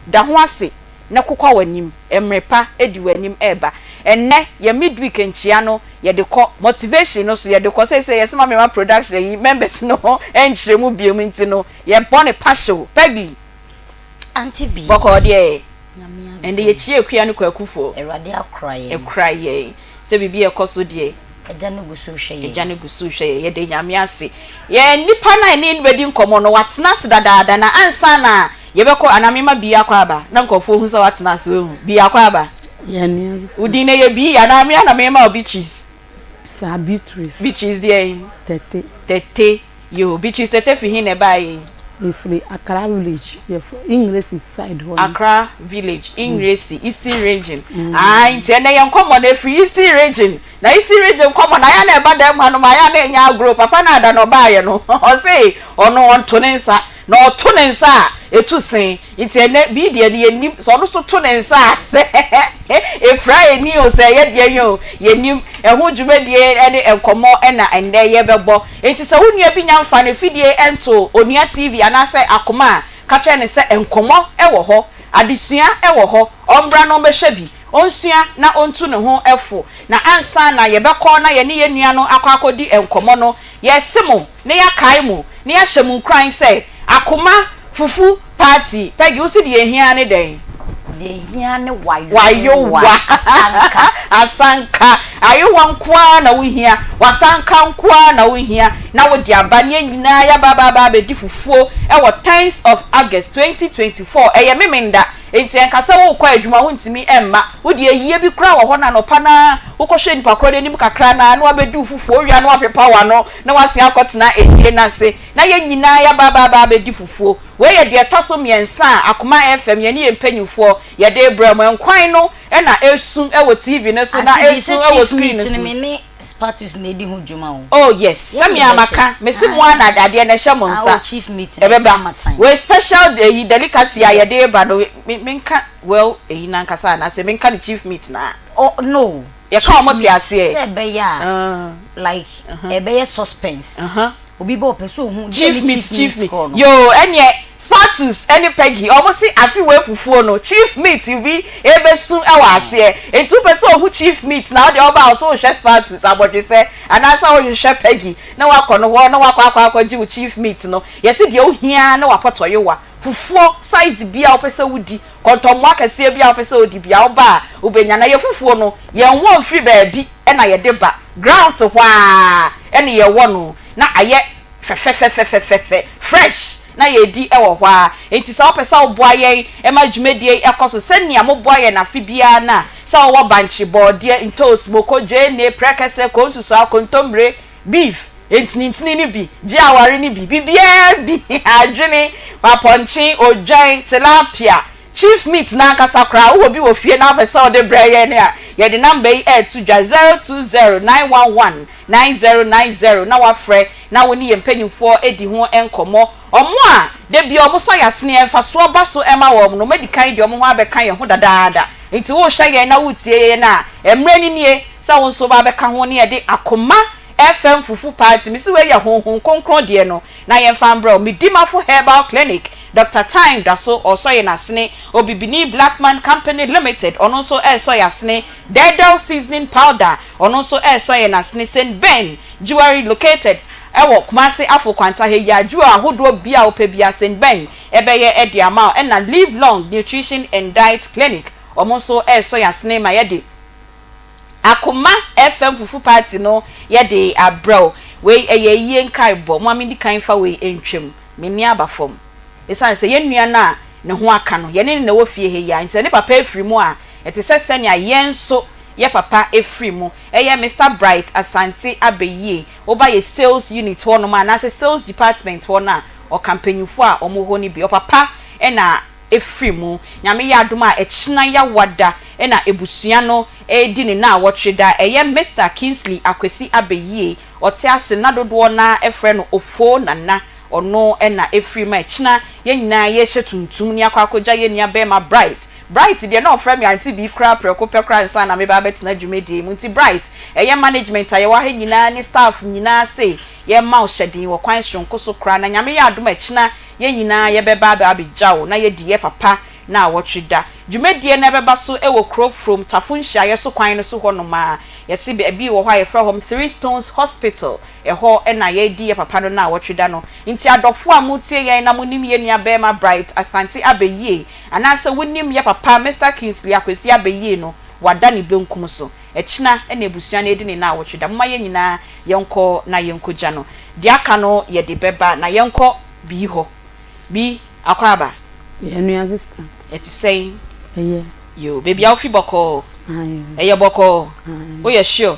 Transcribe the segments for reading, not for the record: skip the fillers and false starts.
Da ho ase na kokwa w'anim. Mmere pa di w'anim reba. Ɛnnɛ, yɛn midweek nkyia no, yɛde kɔ motivation no so, yɛde kɔ seesei yɛse ma mema production ayi members no nkyerɛ mu biom nti no, yɛbɔ no pahyew. Peggy! Auntie B. Bɔkɔɔ deɛ? Nyame adom. Ɛnde yɛkyia Akua ne Kwakufoɔ. Awurade akora yɛn. Akura yɛn. Sɛ biribi a ɛkɔ so deɛ. Agya no gu so rehwɛ yɛn. Agya no gu so rehwɛ yɛn. Yɛda Nyame ase. Yɛn nipa no a yɛne no bɛdi nkɔmmɔ no, watena ase dadaada, na ansa na yɛbɛkɔ, anaa mema Bii akɔ aba, na nkurɔfoɔ hu sɛ watena ase, wahu. Bii akɔ aba. Yɛn nua sista. Wo din no ɛyɛ Bii anaa me ara na mema wo Beatrice? Saa, Beatrice. Beatrice deɛn? Tete. Tete. Yoo, Beatrice Tete fi he na ɛbaeɛ yi? Mefiri Accra village, yɛfrɛ Englesi side hɔ no. Accra village, Englesi, Eastern region. Ae, nti ɛnɛ yɛn nkɔmmɔ no ɛfiri Eastern region. Na Eastern region nkɔmmɔ no, ayɛ a na ɛba dɛm hanom, ayɛ a na ɛnyɛ agorɔ. Papa no a da no ɔbaeɛ no, ɔse ɔno ɔnto ne nsa. Na ɔto ne nsa a, ɛtu se. Nti ɛnnɛ, bii deɛ no yɛnnim, sɛ ɔno nso to ne nsa a, sɛ ɛfira ani o, sɛ ɛyɛ deɛn o, yɛnnim. Ɛho dwumadie ne nkɔmmɔ na ɛnnɛ yɛbɛbɔ. Nti sɛ wo nua bi nya mfa n'afidie nto Onua TV anaasɛ Akoma a, ka kyerɛ no sɛ nkɔmmɔ wɔ hɔ, adesua wɔ hɔ, ɔmmra na ɔmmɛhwɛ bi, ɔnsua na ɔntu ne ho fo. Na ansa na yɛbɛkɔ na yɛne yɛn nua no akɔ akɔdi nkɔmmɔ no, yɛrese mo na yɛakae mo na yɛahyɛ mo nkuran sɛ, Akoma, fufu, party, Peggy, wo se deɛ ɛhia ara ne dɛn? Deɛ ɛhia ne wayowa, Wayowa, asanka. Asanka, ayowa nko ara na wohia, wasanka nko ara na wohia na wode aba na yɛn nyinaa yɛaba aba aba abɛdi fufuo wɔ tenth of August 2024, ɛyɛ Memenda, enti ɛnka sɛ worekɔ adwuma wontumi mma, wode ayie bi koraa wɔ hɔ no anɔpa no ara wokɔhwɛ nipa korɔ no anim kakra no ara na wabɛdi wo fufuo, wowie a na wapepa w'ano na wasan akɔtena ayie no ase. Na yɛn nyinaa yɛaba aba aba abɛdi fufuo. Wei yɛ deɛ ɛtɔ so mmiɛnsa a Akoma FM yɛne yɛn mpanimfoɔ yɛde rebrɛ mo. Nkwan no na ɛresu wɔ TV no so na Auntie bi ɛresu sɛ wɔ chief screen no meat so. no me ne Spatus na edi ho dwuma o. Oh yes, Yɛn sɛ me na ara yɛbɛkyɛ. maka, mese mo ara na adeɛ no ɛhyɛ mo Ah nsa. oh chief meat no Ɛbɛba. ama time. Wei special eyi delicacy a yɛde Yes. reba no, me menka well eyi no ankasa anaasɛ menka no chief meat no ara? Oh no. Yɛka Chief wɔn te meat aseɛ. sɛ ɛbɛyɛ a like ɛbɛyɛ suspense. Obi ba ɔpɛ sɛ ohu deɛ Chief ne meat chief chief meat meat korɔ no. Yoo ɛneɛ Spatus ɛne Peggy ɔmo se afe wei fufuo no chief meat bi ɛbɛsu ɛwɔ aseɛ nti wopɛ sɛ ohu chief meat na wodeɛ woba a ɔse wohwɛ Spatus abɔdwesɛ anaasɛ wohwehwɛ Peggy na wakɔ no hɔ na wakɔ akɔ akɔgye wo chief meat no yɛse deɛ wohia ara ne wapɔtɔyowa fufuo size biaa wopɛ sɛ wodi Kɔntɔmmoa kɛseɛ biara a wopɛ sɛ wodi biara, woba a, wobɛnya. Na yɛn fufuo no, yɛnwɔ mfiri baabi na yɛde ba. Grounds hɔ ara na yɛwɔ no, na ayɛ fɛfɛfɛfɛfɛfɛ, fresh, na yɛredi wɔ hɔ ara. Enti sɛ wopɛ sɛ woboa yɛn ma dwumadie yi kɔ so sɛnea moboa yɛn afe biara no a, sɛ wowɔ bankye, bɔɔdeɛ, ntoosi, moko, gyeene, prɛkɛsɛ, konsusoa, kontommire, beef, ntinintini no bi, gye aware no bi, biribiara bi, adwene, apɔnkye, odwan, tilapia, chief meat no ankasa koraa, wowɔ bi wɔ fie na wopɛ sɛ wode brɛ yɛn a, yɛde number yi reto dwa, 020 911 9090 na woafrɛ na wo ne yɛn mpanimfoɔ adi ho nkɔmmɔ. Wɔn a da biara wɔsɔ yɛn asene a mfasoɔ ba so ma wɔn no, wɔadi kan de wɔn ho abɛka yɛn ho dadaada. Enti worehwɛ yɛn na woretie yɛn a, mmerɛ no nie sɛ wo nso woba abɛka ho na yɛde akoma FM fufu party mese wei yɛ honhom kronkron deɛ no na yɛmfa mbrɛ wo Medimafo herbal clinic Doctor Time daso ɔresɔ yɛn asene Obibini Blackman company limited ɔno nso ɛresɔ yɛn asene Dɛɛdɛw seasoning powder ɔno nso ɛresɔ yɛn asene Saint Ben jewelry located ɛwɔ Kumasi Afo Kwanta ha yi a jewel ahodoɔ biaa wopɛ biaa Saint Ben ɛbɛyɛ de ama wo ɛna Live Long Nutrition and Diet Clinic ɔmo nso ɛresɔ yɛn asene ma yɛde Akoma FM fufu party no yɛde abrɛ wo. Wei ɛyɛ ayie nkaebɔ. Mo a mendi kan mfa wei ntwam. Me nne aba fam. Esiane sɛ yɛn nua no a ne ho aka no, yɛne no na ɛwɔ fie ha yi ara nti, sɛ ne papa afiri mu a, ɛte sɛ sɛnea yɛn nso yɛ papa afiri mu. Ɛyɛ Mister Bright Asante Abeyie. Woba yɛ sales unit hɔnom anaasɛ sales department hɔ no a, ɔka mpanyimfoɔ a wɔwɔ hɔ no bi. Ɔpapa na firi mu. Nyame yɛ adom a ɛkyena Yawada na abusua no redi ne naawɔtwe da. Ɛyɛ Mister Kingsley Akwasi Abeyie, ɔte ase na dodoɔ no ara frɛ no Ofoo Nana, ɔno na ɛfiri mu a ɛkyena yɛn nyinaa yɛrehyɛ tuntum na yɛakɔ akɔgya yɛn nua barima Bright. Bright deɛ na ɔfrɛ me Auntie Bee koraa prɛko pɛ koraa ansa na meba abɛtena dwumadie yi mu. Nti Bright, ɛyɛ management a yɛwɔ ha nyinaa ne staff nyinaa se yɛmma wo hyɛden wɔ kwan soronko so koraa na Nyame yɛ adom a ɛkyena Yɛn nyinaa yɛbɛba abɛ abɛgya wo na yɛadi yɛ papa naawɔtwe da. Dwumadie no ɛbɛba so wɔ kuro from Tafo nhyiaeɛ so kwan no so hɔ nom a yɛse baabi wɔ hɔ a yɛfrɛ hɔ Three Stones Hospital, ɛhɔ na yɛredi yɛ papa no naawɔtwe da no. Nti adɔfoɔ a motie yɛn na monim yɛn nua barima Bright Asante Abeyie anaasɛ wonim yɛ papa Mister Kingsley Akwasi Abeyie no, wada ne benkum so. Ɛkyena na abusua no redi ne naawɔtwe da. Momma yɛn nyinaa yɛnkɔ na yɛnkɔgya no. Deɛ aka no yɛde bɛba na yɛnkɔ Bii hɔ. Bii, Akwaaba. Yɛn nua sister. Ɛte sɛn? Ɛyɛ. Yoo, baabi a wofi bɔkɔɔ? Ae. Ɛyɛ bɔkɔɔ? Ae. Woyɛ sure?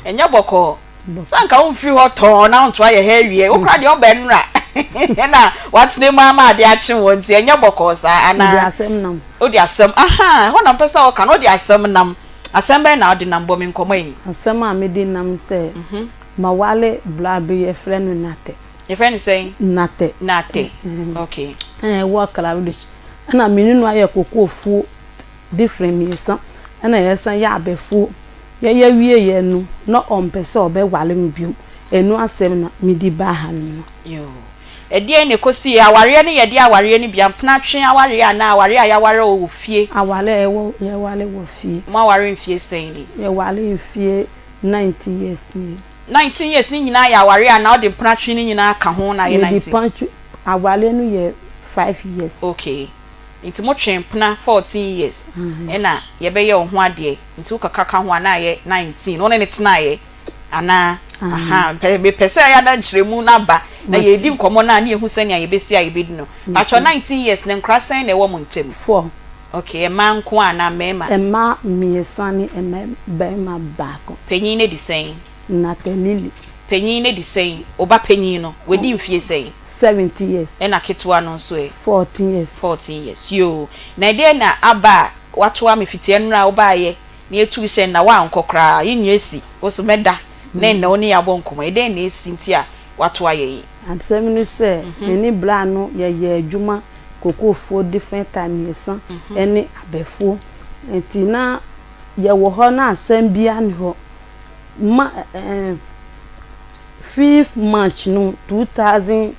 Ɛnyɛ bɔkɔɔ. Bɔkɔɔ. Sɛ anka womfiri hɔ tɔnn na wontoa yɛ ha awie. Wo koraa deɛ wobɛ nnora na woatena mu ama adeɛ akye wo nti ɛnyɛ bɔkɔɔ saa anaa? Mede asɛm nam. Wode asɛm, ahaa, ɛhɔ na mepɛ sɛ woka no, wode asɛm nam. Asɛm bɛn na wode nam? Bɔ me nkɔmmɔ yi. Asɛm a mede nam sɛ, mawale bra bi yɛfrɛ no Natɛ. Yɛfrɛ no sɛn? Natɛ. Natɛ, okay. Ɛna ɛwɔ Accra village. Ɛna me ne no ayɛ kokofuo different mmiɛnsa. Ɛna yɛsan yɛ abɛfuo. Yɛyɛ wieeɛ no, na ɔmpɛ sɛ ɔbɛwale me bio. Ɛno asɛm na mede baa hanom no. Yoo. Ɛdeɛn na ɛkɔsiiɛ? Awareɛ no yɛ deɛ awareɛ no bi a, mpenatwe awareɛ anaa awareɛ a yɛaware wɔ fie? Awareɛ a yɛwɔ yɛware wɔ fie. Moaware mfie sɛn ni? Yɛware mfie 19 years nie. 19 years no nyinaa yɛ awareɛ anaa wode mpenatwe no nyinaa ka ho na ayɛ 19? Mede mpantwe, awareɛ no yɛ 5 years. Okay. Nti motwee mpena 14 years ɛna yɛbɛyɛ wo ho adeɛ nti wokaka ka ho a na ayɛ 19. Wo ne no tenaeɛ anaa? Ahaa, mepɛ sɛ ɛyɛ a na nkyerɛmu no aba na yɛredi nkɔmmɔ no a na yɛhu sɛnea yɛbɛsi a yɛbɛdi no. Pakyɛ 19 years no nkora sɛn na ɛwɔ mo ntam? Four. Okay, mmaa nko ara anaa mmarima? Mmaa mmiɛnsa ne mmarima baako. Panyin no adi sɛn? Nathalili. Panyin no adi sɛn? Wo ba panyin no, wadi mfie sɛn? 70 years. Ɛna ketewa no nso ɛ? 14 years. 14 years. Yoo. Na ɛdeɛn na aba a woatoa me fiti ɛnnora a wobaeɛ na yɛtuu hyɛn na woankɔ koraa? Yɛn nua asi wo so mɛda na ɛnnɛ wo ne yɛn abɔ nkɔmmɔ. Ɛdeɛn na asi nti a woatoa yɛn yi? Asɛm ne sɛ, me ne bra no yɛyɛɛ adwuma kokofoɔ different time mmiɛnsa ne abɛfoɔ. Nti na yɛwɔ hɔ na asɛm biara nni hɔ. Ma ɛɛ fifth March no 2023.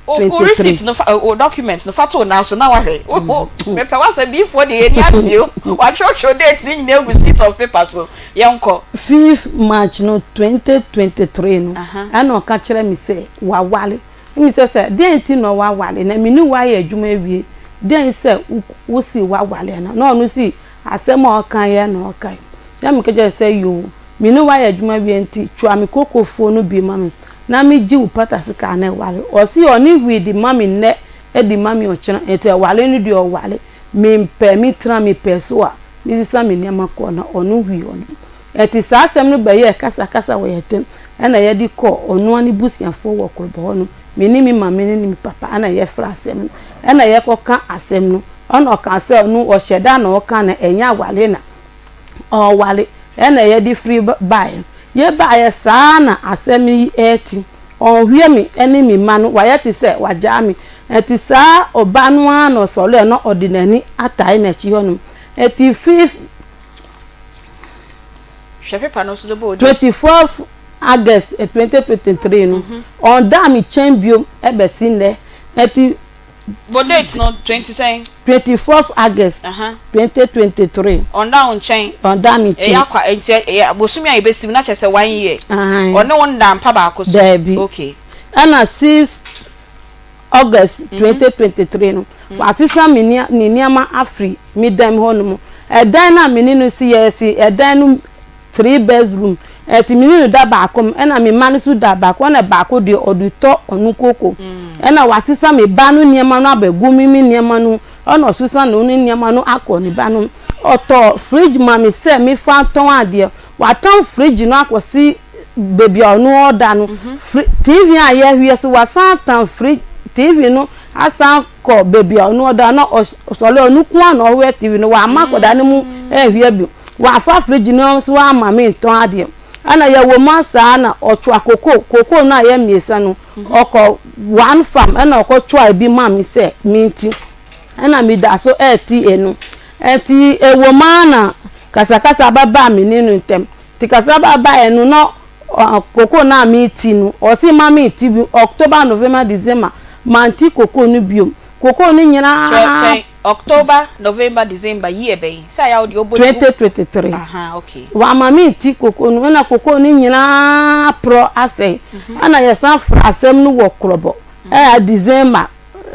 Wo receipt no fa wo document no fa to wo nan so na wahwɛ. Mepɛ w'asɛm diifoɔ deɛ yɛn ani ate o. Watwerɛtwerɛ date no nyinaa agu sheet of paper so. Yɛnkɔ. Fifth March no 2023 no ɛna ɔka kyerɛ me sɛ waware. Mebisa sɛ dɛn nti na waware na me ne wo ayɛ adwuma awie dɛn sɛ wo se waware anaa? Na ɔno se asɛm a ɔkaeɛ na ɔkae. Na meka kyerɛ no sɛ yoo me ne wo ayɛ adwuma awie nti tua me kokofoɔ no bi ma me na megye wo pata sika na ɛware. Ɔse ɔne hwee de ma me nnɛ de ma me ɔkyena nti ɛware no deɛ ɔware. Mempɛ metena mepɛ so a mesesa me nneɛma kɔ na ɔno hwee ɔno. Ɛnti saa asɛm no bɛyɛɛ kasakasa wɔ yɛn ntam ɛna yɛde kɔɔ ɔnoa ne busuafoɔ wɔ Korobɔ hɔ no, me ne me mame ne me papa ɛna yɛfrɛ asɛm no ɛna yɛkɔka asɛm no ɛna ɔkaa sɛ ɔno ɔhyɛ da na ɔka na ɛnyɛ aware na ɔreware ɛna yɛde firi baeɛ. Yɛbaeɛ saa na asɛm yi ɛrete, ɔnhwɛ me ɛne me mma no wayɛ te sɛ wagyaa me. Ɛnti saa ɔbaa no ara na ɔsɔreɛ na ɔde n'ani atae n'akyi hɔnom. Ɛnti fifth Hwɛ paper no so de bɔ odin. 24th August 2023 no, ɔndaa me kyɛn biom ɛbɛsi nnɛ. Ɛnti. Bɔ date no, 20 sɛn? 24th August 2023. Ɔnda wo nkyɛn. Ɔnda me nkyɛn. Ɛyɛ akwa nti ɛyɛ bosomi a yɛbɛsi mu na kyerɛ sɛ one year. Ɔne wo nda mpa baako so. Daabi. Okay. Ɛna 6 August 2023 no, wasesa me ne nneɛma afiri me dan mu hɔnom. Ɛdan no a me ne no si, yɛsi ɛdan no three bedroom. Ɛti me ne no da baako mu, ɛna me mma no nso da baako, ɛna baako deɛ ɔde tɔ ɔno koko. Ɛna wasesa me ba no nneɛma no abɛgu me me nneɛma no, ɛna ɔsesa ne ne nneɛma no akɔ ne ba no. Ɔtɔ fridge ma me sɛ mefa ntɔn adeɛ. Watɔn fridge no akɔsi baabi a ɔno ɔda no. Fri TV a yɛhwɛ so wasan atan fridge TV no asan kɔ baabi a ɔno ɔda na ɔsɔre ɔno nko ara na ɔhwɛ TV no wamma akwadaa no mu nhwɛ bio. Wafa fridge no nso ama me ntɔn adeɛ. Ɛna yɛwɔ mu saa na ɔtwa koko koko no a ɛyɛ mmiɛnsa no ɔkɔ one farm ɛna ɔkɔtwa ebi ma me sɛ menti ɛna meda so ɛrete ɛno. Ɛnti ɛwɔ mu ara na kasakasa bɛbaa me ne no ntam. Nti kasa ba baeɛ no na koko no a meti no ɔse ma menti bio, October, November, December mante koko no biom. Koko no nyinaa. Twɛn. October, November, December, year bɛn? Sɛ ayɛ a wo deɛ wobɔ 2023. Aha, okay. Wama me nti koko no, ɛna koko no nyinaa porɔ asɛe. Ɛna yɛsan fra asɛm no wɔ Krɔbɔ, ɛyɛ December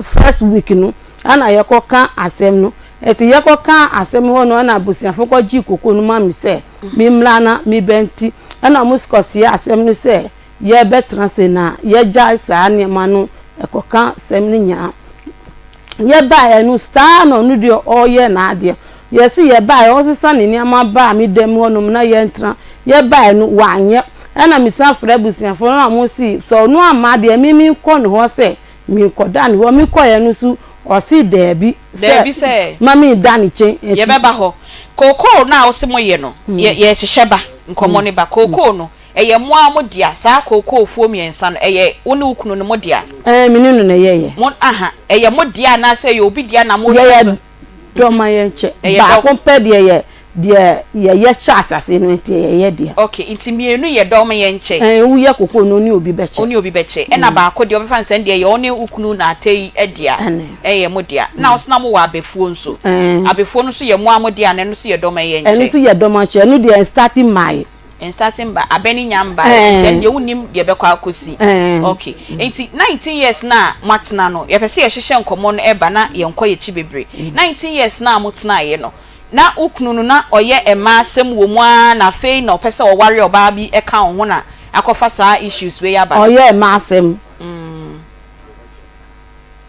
first week no, ɛna yɛkɔka asɛm no. Ɛti yɛkɔka asɛm hɔ no, ɛna abusuafo kɔgyee koko no ma me sɛ memmra na mebɛnti. Ɛna wɔn kɔseɛ asɛm no sɛ yɛbɛtena ase na yɛgyae saa nneɛma no ɛkɔka asɛm no nyinaa. Yɛbaeɛ no, saa na ɔno deɛ ɔreyɛ n'adeɛ. Yɛse yɛbaeɛ, ɔsesa ne nneɛma baa me dɛm hɔnom na yɛntena. Yɛbaeɛ no, wanyɛ. Ɛna mesan frɛ abusuafoɔ no na wɔn se, sɛ ɔno amma deɛ, me menkɔ ne hɔ sɛ menkɔda ne hɔ. Mekɔeɛ no nso, ɔse daabi sɛ mma mennda ne kyɛn. Enti. Yɛbɛba hɔ. Kookoo no a wose moyɛ no, yɛhyehyɛ ba, nkɔmmɔ no ba. Kookoo no, Ɛyɛ mo ara mo dea, saa kookoofuo mmiɛnsa no, ɛyɛ wo ne wo kunu no mo dea? Ɛɛ, me ne no na ɛyɛeɛ. Mo, aha, ɛyɛ mo dea anaasɛ ɛyɛ obi dea na mohwɛ Yɛyɛ so? dɔ ma yɛnkyɛ. Ɛyɛ dɔ. Baako pɛ deɛ yɛ deɛ yɛyɛ hyɛ asase no nti ɛyɛ yɛ dea. Ok, nti mmienu yɛ dɔ ma yɛnkyɛ. Ɛɛ, woyɛ kokoo no wo ne obi bɛkyɛ. Wo ne obi bɛkyɛ. Ɛna baako deɛ wɔbɛfa no sɛ ɛno deɛ ɛyɛ wo ne wo kunu Nartey dea. Ɛne. Ɛyɛ mo dea. Na wo se na mowɔ abɛfuo nso. Ɛɛ. Abɛfuo no nso yɛ mo ara mo dea anaa ɛno nso yɛ dɔ ma yɛnkyɛ? Ɛno nso yɛ dɔ ma kyɛ. Ɛno deɛ ɛnstarte mmaeɛ. Nstate mba, abɛ no nnya mbae, ntsi ɛno deɛ wonnim deɛ ɛbɛkɔ akɔsi. Ok, nti 19 years no a moatena no, yɛpɛ sɛ yɛhyehyɛ nkɔmmɔ no ɛba na yɛnkɔ yɛkyi bebree. 19 years no a motenaeɛ no, na wo kunu no na ɔyɛ mmaa asɛm wɔ mu ara na afei na ɔpɛ sɛ ɔware ɔbaa bi ka wo ho na akɔfa saa issues wei aba no? Ɔyɛ mmaa asɛm.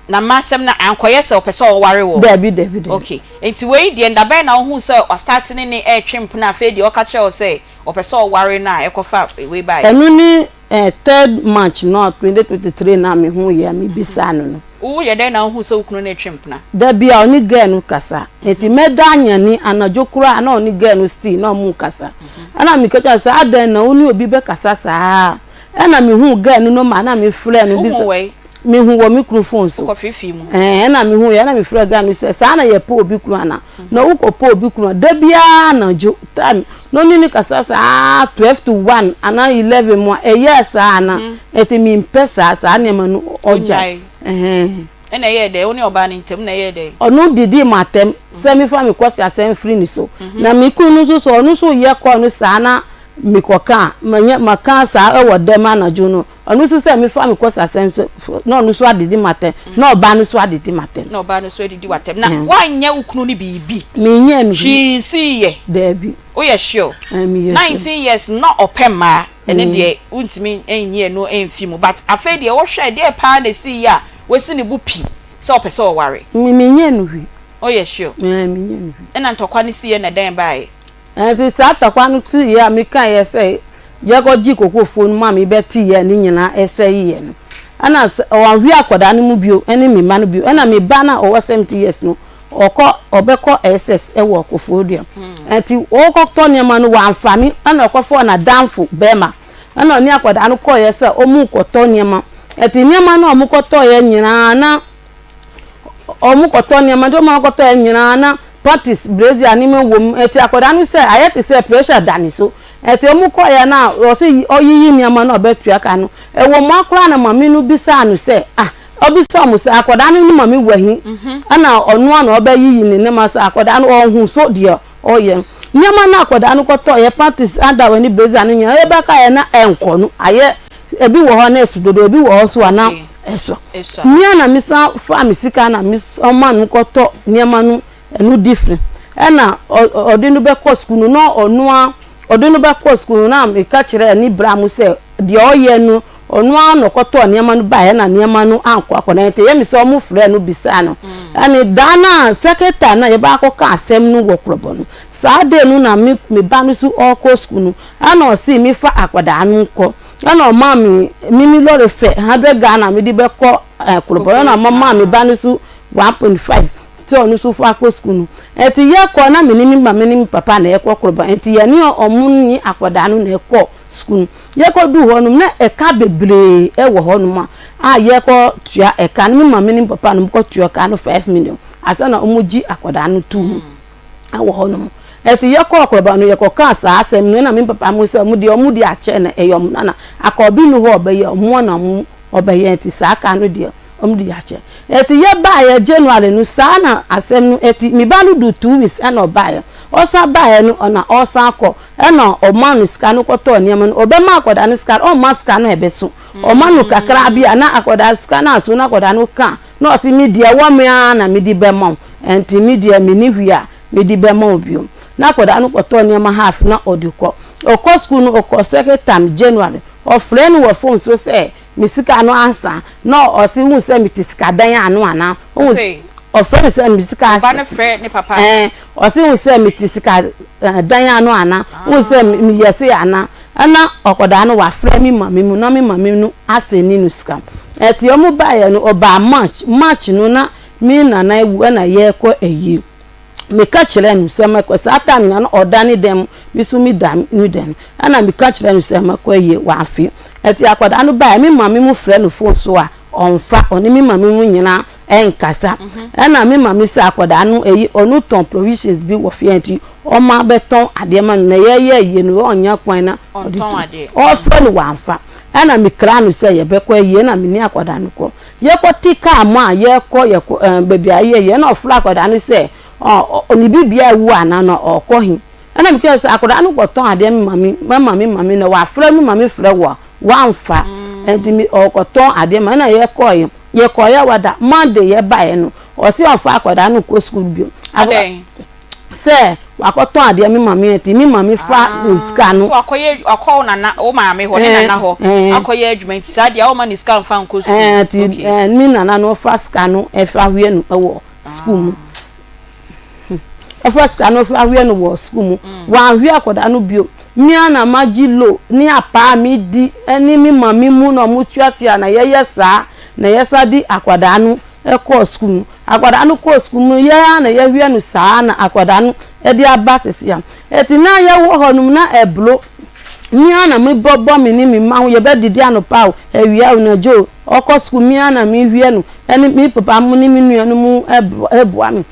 Na mmaa asɛm no ankɔyɛ sɛ ɔpɛ sɛ ɔware wo? Dabi, dabi, dabi. Ok, nti wei deɛ da bɛn na wohuu sɛ wastarte ne ne retwe mpena afei deɛ ɔka kyerɛ wo sɛ ɔpɛ sɛ ɔware no a ɛkɔfa wei baeɛ? Ɛno ne eh, third March no a 2023 no a mehuuiɛ a mebisaa no no. Woyɛ dɛn na wohuu sɛ wo kunu no retwe mpena? Da bi a ɔne girl no kasa, nti mɛda anyane anadwo koraa na ɔne girl no still na ɔmo kasa. Ɛna meka kyerɛ no sɛ adɛn na wo ne obi bɛkasa saa? Ɛna mehuu girl no nɔma na mefrɛɛ no bisa. Wohuu wɛn? Mehu wɔ me kunu phone so. Wokɔ feefee mu. Ɛɛ ɛna mehu yɛ ɛna mefrɛ guy no sɛ saa na yɛpɛ obi kunu ana? Na wokɔ pɛ obi kunu a da biara anadwo time na ɔne no kasa saa 12 to 1 anaa 11 mu a ɛyɛɛ saa ana? Ɛti mempɛ saa saa nneɛma no ɔgyae. Ɛhɛn. Ɛna ɛyɛɛ dɛn? Wo ne ɔbaa no ntam na ɛyɛɛ dɛn? Ɔno didii m'atɛm sɛ mefa me kwasiasɛm mfiri ne so. Na me kunu no nso so ɔno nso yɛ kɔɔ no saa na mekɔka a manyɛ maka saa ɛwɔ dɛm anadwo no. Ɔno nso sɛ mefa me kɔ sasɛm so na ɔno nso adidi m'atɛm na ɔbaa no nso adidi m'atɛm. Na ɔbaa no nso adidi w'atɛm. Na woanyɛ wo kunu no biribi? Menyɛɛ no biribi. Hwee nsii yɛ? Daabi. Woyɛ sure? Ɛɛ meyɛ sure. 19 years no na ɔpɛ mmaa, ɛno deɛ wontumi nyi ɛno mfi mu but afei deɛ wohwɛ ɛdeɛn paa na ɛsii yɛ a wasi ne bo pi sɛ ɔpɛ sɛ ɔware? Me menyɛɛ no hwee. Woyɛ sure? Ɛɛ menyɛɛ no hwee. Ɛna ntɔkwa no siiɛ na dɛn baeɛ? Ɛnti saa tɔkwa no siiɛ a mekaeɛ sɛ yɛkɔgye kokofoɔ no ma mebɛteeɛ ne nyinaa ɛsɛeɛ no, ɛna ɔnhwe akwadaa no mu bio ɛne me mma no bio. Ɛna me ba no a ɔwɔ 70 years no, ɔkɔ ɔbɛkɔ SS ɛwɔ Koforidua. Ɛnti ɔkɔtɔ nneɛma no wamfa me, ɛna ɔkɔfɔɔ n'adamfo bɛrima. Ɛna ɔne akwadaa no kɔeɛ sɛ wɔn rekɔtɔ nneɛma. Ɛnti nneɛma no a wɔkɔtɔeɛ nyinaa na wɔkɔtɔ nneɛma nti wɔn akɔtɔ nyinaa na panties brazier nneɛma wɔ mu ɛti akwadaa no sɛ ayɛ te sɛ pressure da ne so ɛti wɔn kɔɛ na ɔsɛ ɔyiyi nneɛma na ɔbɛtua ka no ɛwɔ mu akora na maame no bisaa no sɛ ah ɔbisa wɔn sɛ akwadaa no ne maame wɔ he ɛna ɔno a na ɔbɛyiyi ne nneɛma sɛ akwadaa no ɔho so deɛ ɔyɛ nneɛma no akwadaa no kɔtɔ yɛ panties underwear ne brazier no nyinaa ɛbɛka yɛ na ɛnkɔ no ayɛ ebi wɔ hɔ na ɛso dodo ebi wɔ hɔ so a na ɛsɔ mmea na mesan fa me sika na mesan ma no kɔtɔ nneɛma no ɛno different ɛna ɔde no bɛkɔ sukuu no na ɔno a ɔde no bɛkɔ sukuu no na meka kyerɛ ne bra mu sɛ deɛ ɔyɛ no ɔno ara na ɔkɔtɔɔ nneɛma no baeɛ na nneɛma no ankɔ akɔda nti ɛyɛ me sɛ ɔmo frɛ no bisaa no ɛne daa no a second time na yɛba akɔka asɛm no wɔ korɔbɔ no saa day no na me me ba no so ɔkɔ sukuu no ɛna ɔse mefa akwadaa no nkɔ ɛna ɔmaa me me me lɔre fɛ hundred Ghana mede bɛkɔ ɛɛ korɔbɔ ɛna ɔmaa me ba no so 1.5 sɛ ɔno nso fa kɔ sukuu no ɛnti yɛkɔ na me ne me maame ne me papa na ɛkɔ korɔbɔ ɛnti yɛne ɔmo ne akwadaa no na ɛkɔ sukuu no. Yɛkɔduu hɔ nom na ɛka bebree wɔ hɔ nom a a yɛkɔ tua ɛka no me maame ne me papa nom kɔ tua ɛka no 5 million ansa na wɔn gye akwadaa no too mu ɛwɔ hɔ nom. Ɛti yɛkɔɔ korɔba no yɛkɔ kaa saa asɛm no ɛna me papa mo sɛ wɔn deɛ wɔn de akyɛ na ɛyɛ wɔn nana aka obi ni hɔ ɔbɛyɛ wɔn na wɔn ɔbɛyɛ ɛti saa ka no deɛ Ɔmo de akyɛ. Ɛti yɛ baeɛ January no saa na asɛm no ɛti me ba no du 2 weeks ɛna ɔbaeɛ. Ɔsan baeɛ no ɔna ɔsan kɔ ɛna ɔma no sika no kɔtɔɔ nneɛma no. Ɔbɛma akwadaa no sika no, ɔmma sika no ɛbɛso. Ɔma no kakra bi a na akwadaa sika no aso na akwadaa no ka na ɔse me deɛ ɛwɔ me ara na mede bɛma wo ɛnti me deɛ menni hwee a mede bɛma wo bio. Na akwadaa no kɔtɔɔ nneɛma half na ɔde kɔ. Ɔkɔ school no ɔkɔ second term January. Ɔfrɛ no wɔ phone so sɛ me sika no ansa na ɔse wohu sɛ mete sikadan ano anaa? Wohu ɔfrɛ no sɛ me sika asa. Ɔba no frɛ ne papa. Ɛɛ ɔse wohu sɛ mete sika dan ano anaa? Wohu sɛ meyɛ sei anaa? Ɛna ɔkɔdaa no wafrɛ me maame mu na me maame no asɛne no sika. Ɛti ɔmo baeɛ no ɔbaa March, March no na me nana awu ɛna yɛɛkɔ ayie. Meka kyerɛɛ no sɛ mɛkɔ. Saa time no na ɔda ne dan mu, me nso meda ne dan mu. Ɛna meka kyerɛɛ no sɛ mɛkɔ ayie, wamfe. Ɛti akwadaa no baeɛ, me maame mu frɛ no phone so a, ɔmfa. Ɔne me maame mu nyinaa ɛnkasa. Ɛna me maame sɛ akwadaa no ɛyi, ɔno tɔn provisions bi wɔ fie nti ɔma bɛtɔn adeɛ ma no. Na yɛyɛ ayie no, ɔnnya kwan na ɔde tu. Ɔfrɛ no wamfa. Ɛna mekraa no sɛ yɛbɛkɔ ayie, ɛna me ne akwadaa no kɔ. Yɛkɔte kaa mu a yɛrekɔ yɛkɔ ɛɛ baabi a yɛyɛ ɛna ɔfrɛ akwadaa no sɛ ɔ ne biribi awu anaa na ɔrekɔ he. Ɛna meka sɛ akwadaa no kɔtɔn adeɛ me maame mama me maame na wafrɛ me maame frɛ wo a wamfa ɛnti me ɔkɔtɔn adeɛ ma ɛna yɛkɔeɛ yɛkɔeɛ wada Monday yɛbaeɛ no ɔse ɔmfa akwadaa no nkɔ sukuu bio. Adɛn? Sɛ wakɔtɔn adeɛ me maame nti me maame fa ne sika no. So wakɔyɛ wakɔ wo nana wo maame hɔ ne nana hɔ akɔyɛ adwuma nti saa deɛ ɔma ne sika nfa nkɔ sukuu. Ɛɛ nti ɛɛ me nana no ɔfa sika no ɛfa hwɛ no ɛwɔ sukuu mu. Ɔfa sika no ɔfa hwɛ no wɔ sukuu mu. Wanhwɛ akwadaa no bio. Me ara na magye lo ne apaa a medi ɛne me maame mu na ɔmo tuatua na yɛyɛ saa na yɛsa de akwadaa no kɔɔ sukuu mu. Akwadaa no kɔɔ sukuu mu no, yɛn ara na yɛhwɛ no saa na akwadaa no de aba seesei a. Enti na yɛwɔ hɔ nom na ɛboro. Me ara na mebɔbɔ me ne me mma ho, yɛbɛdidi anɔpa o, awia o, anadwo o, ɔkɔ sukuu, me ara na mehwɛ no, ɛne me papa mo ne me nuanom boa me.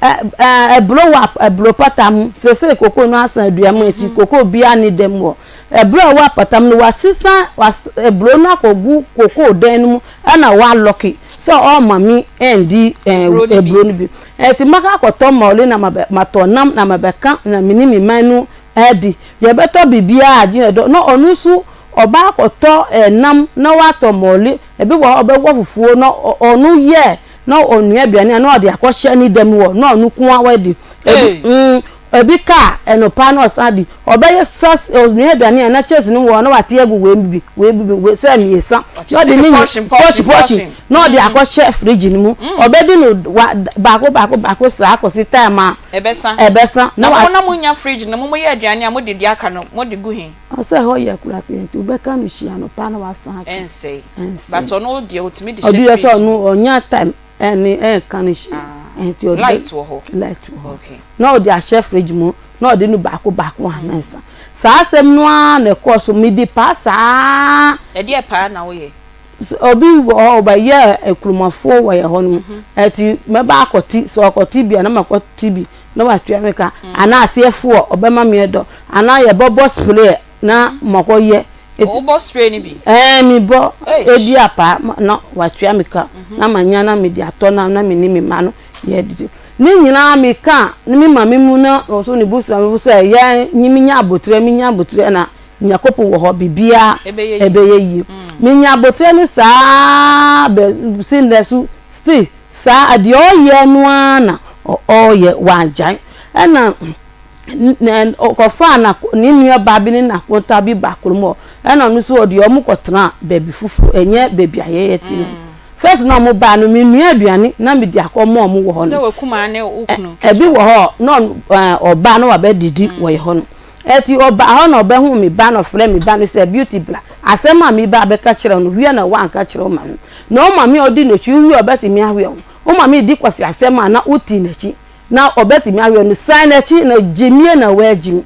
Ɛboro wɔ ɛboro pata mu, seesei koko no asan adua mu akyi, koko biara nni dɛm hɔ. Ɛboro a ɛwɔ apata mu no, wɔasesa ɛburo no akɔgu koko dan no mu ɛna wɔalɔke sɛ ɔmma me ndi aburo no bi. Ɛnti mɛkɔ akɔtɔ mɔle na matɔ nam na mabɛka na me ne me man no adi. Yɛbɛtɔ biribiara a gye ɛdɔ. Na ɔno nso ɔba akɔtɔ nam na watɔ mɔle. Ebi wɔ hɔ a ɔbɛwɔ fufuo na ɔno yɛ na ɔnoa aduane a na ɔde akɔhyɛ ne dɛm hɔ na ɔno nko ara wadi. Ebi Ebi ka a, ɛnopa na ɔsan di. Ɔbɛyɛ sas ɔnoa aduane a na kyɛnse no wɔ hɔ na wate agu wei mu bi, wei mu bi, wei sɛ mmiɛnsa. Na ɔde ne pɔɔhye pɔɔhye na ɔde akɔhyɛ fridge no mu. Ɔbɛdi no wa baako baako baako saa kɔsi time a ɛbɛsa. Ɛbɛsa. Na wa. Na mo na mo nya fridge no mo mo yɛ aduane a mo de deɛ aka no mo de gu he? Ɔsɛ ɛhɔ yɛ akurase nti wobɛka no hyia anɔpa na wasan aka. Ɛnsɛe. Ɛnsɛe. But ɔno deɛ ɔtumi de hyɛ fridge. Ɔde yɛ sɛ ɔno ɔnya time. Ɛne ɛnka no hyia nti ɔde light wɔ hɔ light wɔ hɔ okay na ɔde ahyɛ fridge mu na ɔde no baako baako anansa saa asɛm no ara na ɛkɔɔ so medi paa saa. Ɛdeɛ paa na woyɛ. Obi wɔ hɔ ɔbɛyɛ akurumafoɔ wɔ yɛ hɔ no ɛti mɛba akɔte sɛ ɔkɔte bi a na makɔte bi na watua me ka anaa aseɛfoɔ ɔbɛma me ɛdɔ anaa yɛbɛbɔ spray na makɔ yɛ. Eti wobɔ spray no bi? Ɛɛ mebɔ edi apaa na watua me ka mhm. na manya na mede atɔ na na me ne me mma no yɛdidi. Ne nyinaa meka ne me maame mu na ɔso ne busuafo sɛ yɛn menya abotrɛ menya abotrɛ na Nyankopɔn wɔ hɔ biribiara ɛbɛyɛ yie. Mm. Menya abotrɛ no saa bɛ si nnɛ so still saa deɛ ɔyɛ no ara na ɔyɛ wangyae ɛna na ɔkɔfaa na ne nuabaa bi ne n'akonta bi ba kurom hɔ ɛna ɔno nso ɔde wɔn kɔtenaa baabi foforɔ ɛnyɛ baabi a yɛyɛ te no first na wɔn baa no menua aduane na mede akɔ ma wɔn wɔ hɔ no ɛbi wɔ hɔ na ɔbaa na wabɛdidi wɔ yɛ hɔ no ɛti ɔbaa hɔ na ɔbɛhu me ba na ɔfrɛ me ba no sɛ Beauty bra asɛm a me ba bɛka kyerɛ no hwɛ na wanka kyerɛ wo maame na wo maame a ɔdi n'akyi wowie ɔbɛtumi ahwɛ wo wo maame di kwasi asɛm a na woti n'akyi na ɔbɛtumi ahwɛ no san n'akyi na gyimie na wagyim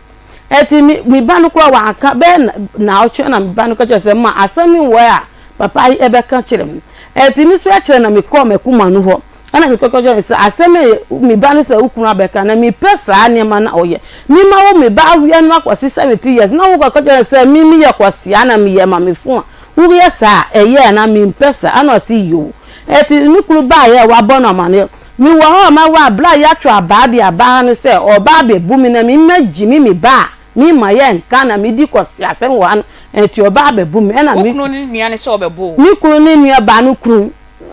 ɛti me me ba no koraa wanka bɛyɛ naawɔtwe na me ba no ka kyerɛ sɛ ma asɛm yi wɔ a papa yi ɛbɛka kyerɛ me ɛti me so ɛkyerɛ na mekɔɔ m'akuma no hɔ ɛna mekɔkɔ kyerɛ sɛ asɛm yi me ba no sɛ wo kunu abɛka na mepɛ saa nneɛma na ɔyɛ me ma wo me ba ahwɛ no akɔsi 70 years na wokɔkɔ kyerɛ sɛ me meyɛ kɔsia na meyɛ ma me fo a woyɛ saa ɛyɛ na mempɛ saa ɛna ɔse yoo. Eti me kunu baeɛ a wabɔ no amaneɛ. Mewɔ hɔ a mawɔ a berɛ a yɛatwe abaa de aba ha no sɛ ɔreba abɛbu me na me magyimi me ba a me ma yɛnka na medi kɔseasɛm wɔ ha no nti ɔreba abɛbu me ɛna Wo me kunu ne nua ne sɛ ɔbɛbo wo? Me kunu ne nua baa no kunu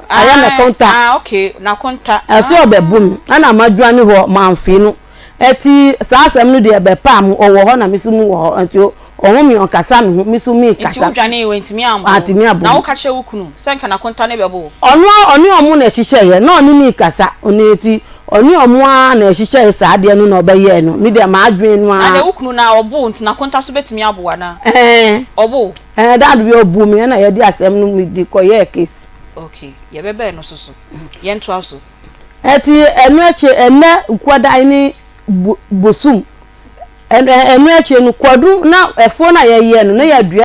ayɛ me konta. Ah okay n'akonta. Ɛsɛ ɔbɛbu me ɛna madwane hɔ mamfee no. Ɛti saa asɛm no deɛ ɛbɛpaa mu, ɔwɔ hɔ na me nso mewɔ hɔ, nti ɔho me ɔnkasa me ho, me nso menkasa. Nti wodwanee wantumi ammɔ wo? Wantumi ammɔ Na me. woka kyerɛɛ wo kunu sɛ nka n'akonta no bɛbɔ wo? Ɔno ara ɔne ɔmo na ɛhyehyɛeɛ, na ɔne me rekasa, ɔno nti ɔne ɔmo ara na ɛhyehyɛɛ saa adeɛ no na ɔbɛyɛɛ no, me deɛ m'adwene no Na ara. deɛ wo kunu no ara ɔbo wo nti n'akonta nso bɛtumi abo wo anaa? Ɛɛ. Ɔbo wo? Ɛɛ, dad bi ɔbuu me ɛna yɛde asɛm no mede kɔyɛɛ case. Okay, yɛbɛba ɛno nso so, yɛntoa so. Ɛti ɛno akyi ɛnɛ nkwadaa ne bosom ɛno akyi no kwadu na ɛfuo no a yɛyɛ no na yɛadua.